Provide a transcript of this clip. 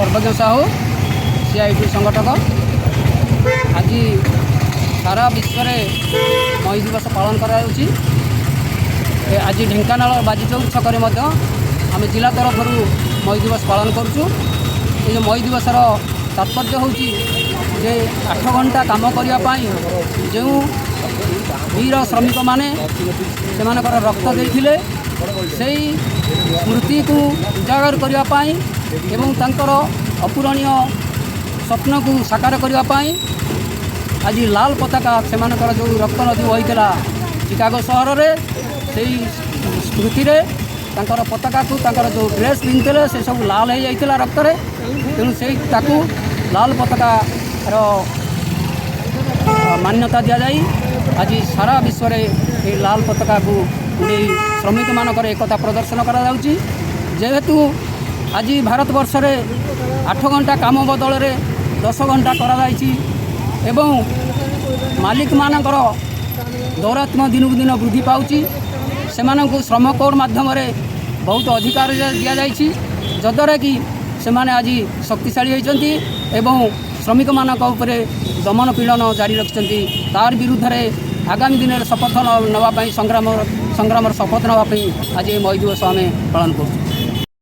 ସର୍ବଜ୍ଞ Sahu, CIT ସଂଗଠକ। ଆଜି ସାରା ବିଶ୍ୱରେ ମଇ ଦିବସ ପାଳନ କରାଯାଉଛି। ଆଜି ଢେଙ୍କାନାଳ ବାଜିଚୌକ ଛକରେ ମଧ୍ୟ ଆମେ ଜିଲ୍ଲା ତରଫରୁ ମଇ ଦିବସ ପାଳନ କରୁଛୁ। ଏ ଯେଉଁ ମଇ ଦିବସର ତାତ୍ପର୍ଯ୍ୟ ହେଉଛି ଯେ 8 ଘଣ୍ଟା କାମ କରିବା ପାଇଁ ଯେଉଁ ବୀର ଶ୍ରମିକମାନେ ସେମାନଙ୍କର ରକ୍ତ ଦେଇଥିଲେ, ସେଇ ସ୍ମୃତିକୁ ଉଜାଗର କରିବା ପାଇଁ ଏବଂ ତାଙ୍କର ଅପୂରଣୀୟ ସ୍ୱପ୍ନକୁ ସାକାର କରିବା ପାଇଁ ଆଜି ଲାଲ ପତାକା, ସେମାନଙ୍କର ଯେଉଁ ରକ୍ତ ନଦୀ ବହିଥିଲା ଚିକାଗୋ ସହରରେ, ସେଇ ସ୍ମୃତିରେ ତାଙ୍କର ପତାକାକୁ, ତାଙ୍କର ଯେଉଁ ଡ୍ରେସ୍ ପିନ୍ଧିଥିଲେ ସେସବୁ ଲାଲ ହେଇଯାଇଥିଲା ରକ୍ତରେ। ତେଣୁ ସେଇ ତାକୁ ଲାଲ ପତାକାର ମାନ୍ୟତା ଦିଆଯାଇ ଆଜି ସାରା ବିଶ୍ୱରେ ଏହି ଲାଲ ପତାକାକୁ ଉଡ଼େଇ ଶ୍ରମିକମାନଙ୍କର ଏକତା ପ୍ରଦର୍ଶନ କରାଯାଉଛି। ଯେହେତୁ ଆଜି ଭାରତବର୍ଷରେ 8 ଘଣ୍ଟା କାମ ବଦଳରେ 10 ଘଣ୍ଟା କରାଯାଇଛି ଏବଂ ମାଲିକମାନଙ୍କର ଦୌରାତ୍ମ୍ୟ ଦିନକୁ ଦିନ ବୃଦ୍ଧି ପାଉଛି, ସେମାନଙ୍କୁ ଶ୍ରମ କୋଡ଼୍ ମାଧ୍ୟମରେ ବହୁତ ଅଧିକାର ଦିଆଯାଇଛି, ଯଦ୍ୱାରା କି ସେମାନେ ଆଜି ଶକ୍ତିଶାଳୀ ହୋଇଛନ୍ତି ଏବଂ ଶ୍ରମିକମାନଙ୍କ ଉପରେ ଦମନ ପୀଡ଼ନ ଜାରି ରଖିଛନ୍ତି। ତାର ବିରୁଦ୍ଧରେ ଆଗାମୀ ଦିନରେ ଶପଥ ନେବା ପାଇଁ, ସଂଗ୍ରାମର ଶପଥ ନେବା ପାଇଁ ଆଜି ଏହି ମଇ ଦିବସ ଆମେ ପାଳନ କରୁଛୁ।